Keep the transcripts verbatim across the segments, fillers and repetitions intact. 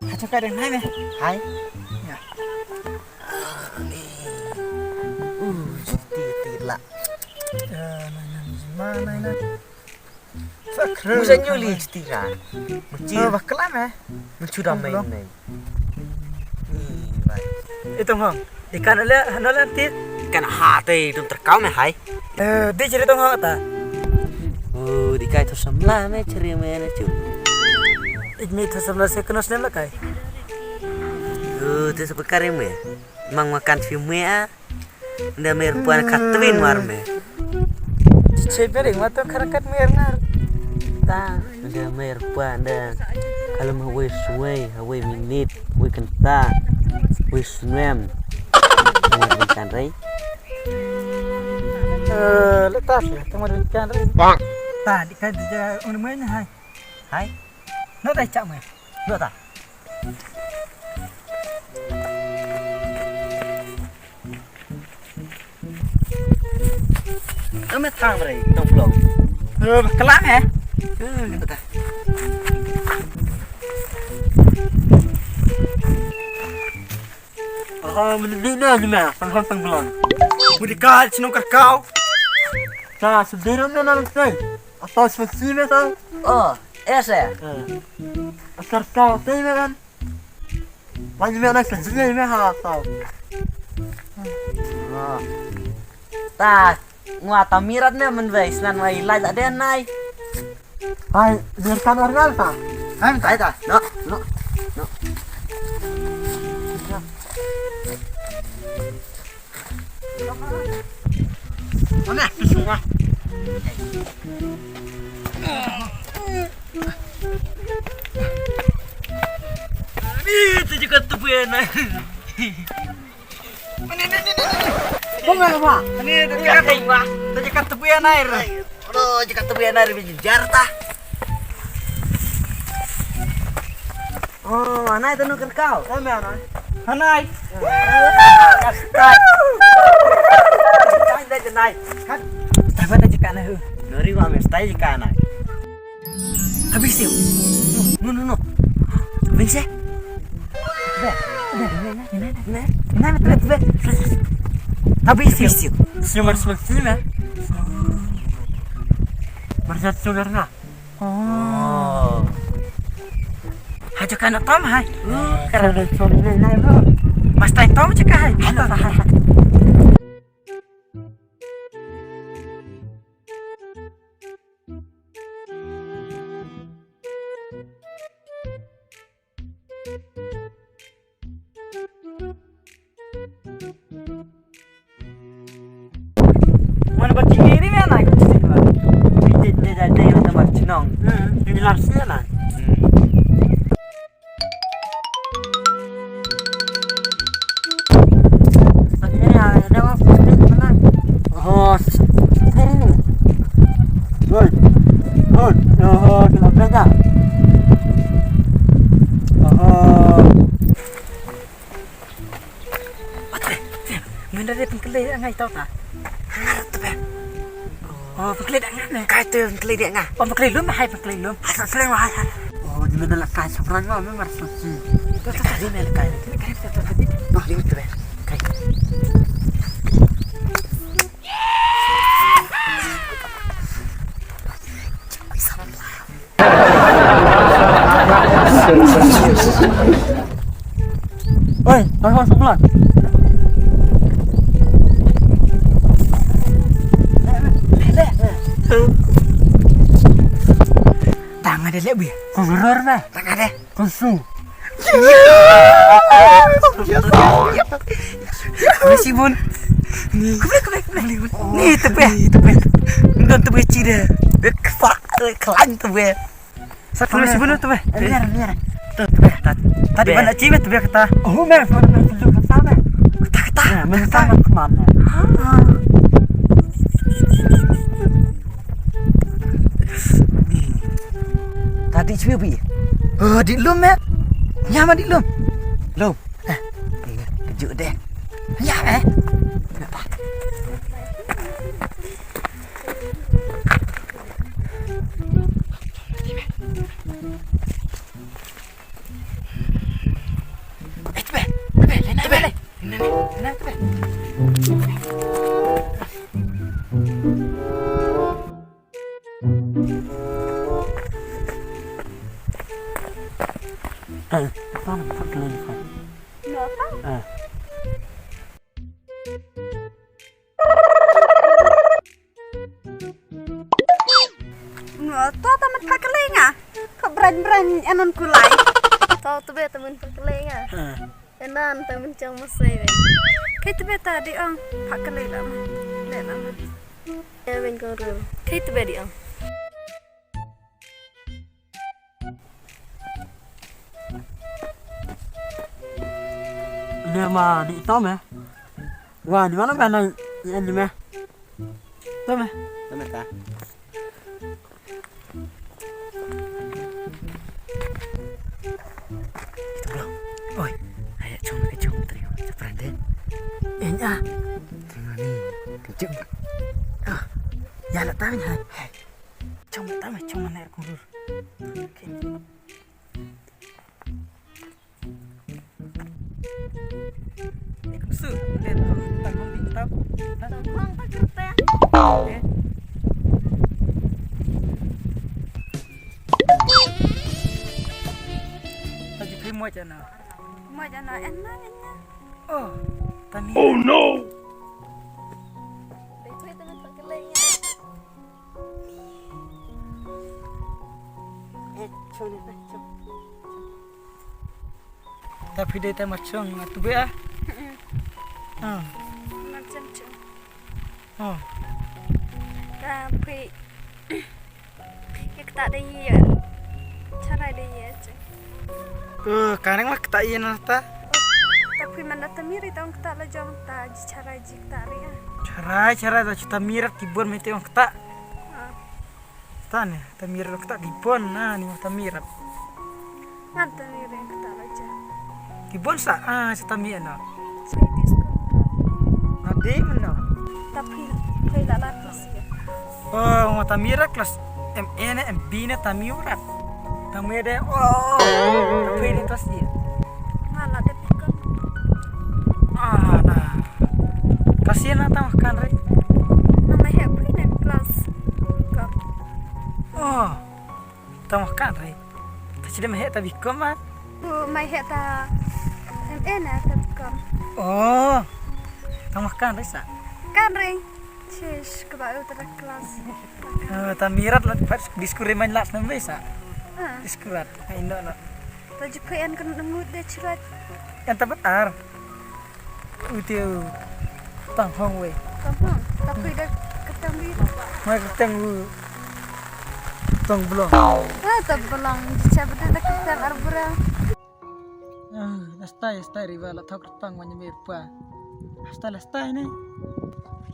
Hai, cakap dengan mana? Hai. Ya. Uh, ti ti la. Ya, mana mana. Musa nyuli stira. Muci. Oh, bakla me. Mucu da main main. Ito ngong. Ikan ole hanole ti. Kan hate dum terkau me hai. Eh, di jeri tong hata. Oh, di kai to samla me ceri me na cu. Ik mi to samla se kena snem la kai. Oh, tu sepekar me. Mang makan fi me a. Nda mer puan ka twin war me. Che bering ma to karakat mer ngar. Ta. Nda mer puan nda. Kalau ma wei suai, wei minit, wei kenta, wei sunem. Mer kan rei. Eh, letas ya, tengok demikian rei. Bang. Ta, di kan dia unu mai ni hai. Hai. No dai cak mai. No ta. Ame thang bre, tong blong. Eh, kelang eh. Eh, kata. Ah, menit ni ni meh, tang tang blong. Mudi ka, sino kerkau. Sa, sendiri ni nang sei. Atau seperti ni sa. Oh, eh saya. Eh. Kerkau, sei kan. Lagi meh nai sejeng meh ha tau. Ta ngwa ta mirat ne men wei snan wei lai ta den nai. Hai, biar kan ornal ta. Hai, tai ta. No, no, no. Mana? Semua. Ni tu je kat tepi nai. Ni ni ni ni. Bunga apa? Ni tu je kat tepi. Tu je kat tepi nai. Aduh, je kat tepi nai, lebih jejar ta. Oh, anai tanu kan kau. Anai, anai. Anai. Kastai. Kastai dah jenai. Kan. Tapi tak cakap nah. Nori wa mestai jika anai. Habis yuk. No, no, no. Habis ya. Dah, dah, dah, dah, dah. Habis yuk. Senyum harus senyum ya. Marjat sugar na. Oh. Ha jaka na tom hai. Kara na tom na na lo. Mas tai tom jaka hai. Halo hai. Mana ba tinggi ni mana? Tinggi ni dah dah yang tempat cenong. Hmm, ini langsung lah. Hmm. Mynta dei pynklei da ngai tau ta. Ngar tu ben. Oh, pynklei da ngai ne. Kai tu pynklei da ngai. Oh, pynklei lum hai pynklei lum. Hai pynklei ma hai. Oh, di mynta la kai samrang ma mynta mar suci. Tu tu tu di mynta kai. Kai tu tu tu. Noh di tu ben. Kai. Oi, oi, oi, sebelah. Tang ada lek bi. Kong ror na. Tang ada. Kong su. Masih bun. Ni. Kau boleh, kau boleh, kau boleh. Ni tepe, tepe. Ngan tepe cida. Kefa, kelan tepe. Satu masih bun tepe. Biar, biar. Tu tepe. Tadi mana cime tepe kata. Oh, mer, mana mer tu kata mer. Kata, kata. Ya, mana kata. Mana kemana? Ah. Ni shu bi. Oh, di lum, eh. Nya ma di lum. Lum. Eh, kejut deh. Nya, eh. Eh, tebe, tebe, lena, tebe. Lena, lena, tebe. Eh, apa nama pakai lena? Nota? Eh. Ngo to ta mut pha kylli nga. Ko brang brang anon kulai. To tebe ta mut pha kylli nga. Ha. Enan ta mut chong masai wen. Kai tebe ta di ong pha kylli la ma. Le la ma. Ya wen kong rul. Kai tebe di ong. Ne ma di tom eh. Wa di mana mana ni me. Tom eh. Tom eh ta. Oi, ayo chong ke chong trio, sa prande. Enya. Tengok ni, kejut. Ah, ya la tang hai. Hai. Chong ta me chong mana kurur. Okay. Su, le tang hong bintap. Tang hong ta kerte. Eh. Ta ju phi mo jana. Mo jana enna enna. Oh, tani. Oh no. Dei phi tang ta kele. Eh, chong ni, eh, chong. Ta phi dei ta ma chong, tu be ah. Ah. Ma chong chong. Oh. Ta phi. Ke kata dei ya. Chara dei ya chong. Eh, kanang ma kata ya na ta. Ta phi man da ta miri ta ong kata la jong ta ji chara ji kata ri ah. Chara, chara ta chuta mira kibon me te ong kata. Ah. Ta ne, ta mira kata kibon na ni ta mira. Ngan ta mira kata la jong. Kibon sa, ah, sa ta mira na. Sa iti skul. Na di mana? Ta phi, phi la la phi si. Oh, ma ta mira klas M A ne M B ne ta mira. Ta mira de, oh, oh, oh. Ta phi ni klas di. Nga la de phi ko. Ah, na. Klas ïa na tang kan re. Na ma he phi ne klas. Ko. Oh. Tang kan re. Ta chi de ma he ta bi ko ma. U ma he ta. Em e na ta bi ko. Oh. Tang kan re sa. Kan re. Chish, ka ba u ta klas. Eh, ta mirat la pat diskuri main las na mesa. Ah. Diskurat. Ai no no. Ta ju phi en kan ngut de chirat. En ta bat ar. U tiu. Tang hong wei. Tang hong. Ta phi de katang bi. Mai katang u. Tang belong. Ah, ta belong. Ji cha bede de katang ar bra. Ah, la stai, stai riva la thok tang wan me pa. Stai la stai ne.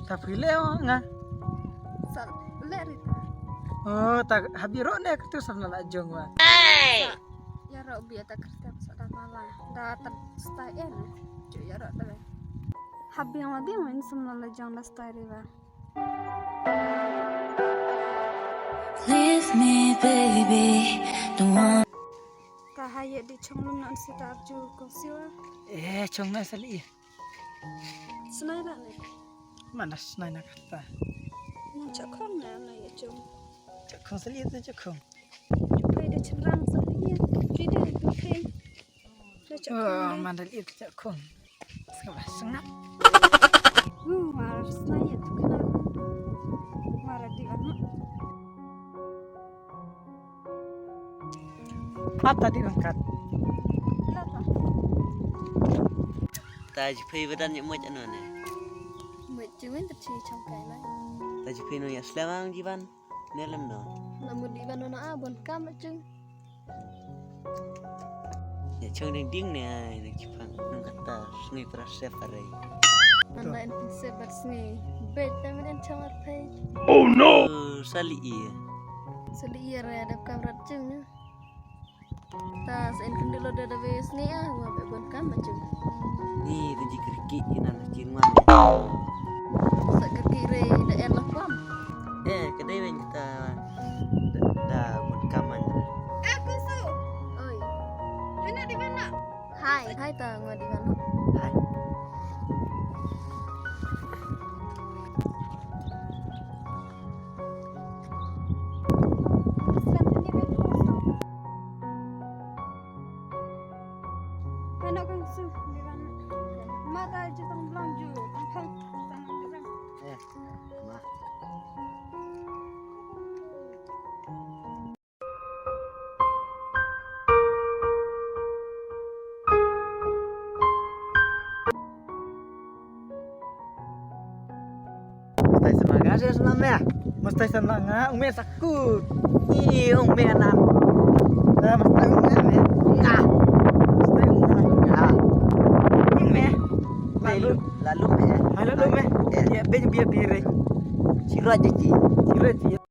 Ta phi le o nga. Sa le rita. Oh, ta habi ro ne ka tu sa na la jong wa. Sa, ya ro bi ta kerta sa ta mala. Da ta stai en. Ju ya ro ta le. Habi ma bi wan sa na la jong la stai riva. Leave me, baby. Don't want. Ka ha ye di chong lum nan si ta ju ko siwa. Eh, chong na sali. Snai la ne. Mana snai na kata. Na chakong na na ye chong. Chakong sali tu chakong. Pai de chimrang sali ye. Pai de tu pai. Na chakong. Oh, mana li chakong. Sengap, sengap. Uh, mar snai ye tu kena. Mar di anu. Pat ta di langkat. Ta ji phi badan ïa muj ano ne. Muj ji wen ta chi chong kai na. Ta ji phi no ïa slem ang ji ban. Ne lem no. Na mut di ban no na a bon kam chung. Ïa chung ding ding ne ai ne ki pang nang kata sngi pra se pare. Ana en pin se bar sngi. Bet ta men en chong ar phi. Oh no. Sali i. Sali i re dap kam rat chung ne. Ta sa en khyndiat lo da da wei sngi ah, nga ba bun kam ma jong. Ni tu ji kerki ina na chin wan. Sa kerki re da en lo kwam. Eh, kedai wen kita da, da bun kam man. Eh, Kunsu. Oi. Hena di mana? Hai, hai ta ngwa di mana? Hai. Anak kan su di mana? Mata aja tang belang ju, tang tang tang. Eh, ma. Mastai sama ga sih sama ya. Mastai sama nga, umi sakut. Ih, umi anak. Dah mastai umi ya. Nga. Mastai umi. Nga. Umi. Lalu, lalu me. Lalu me. Eh. Ya, ben biar biar. Sirot jadi. Sirot jadi.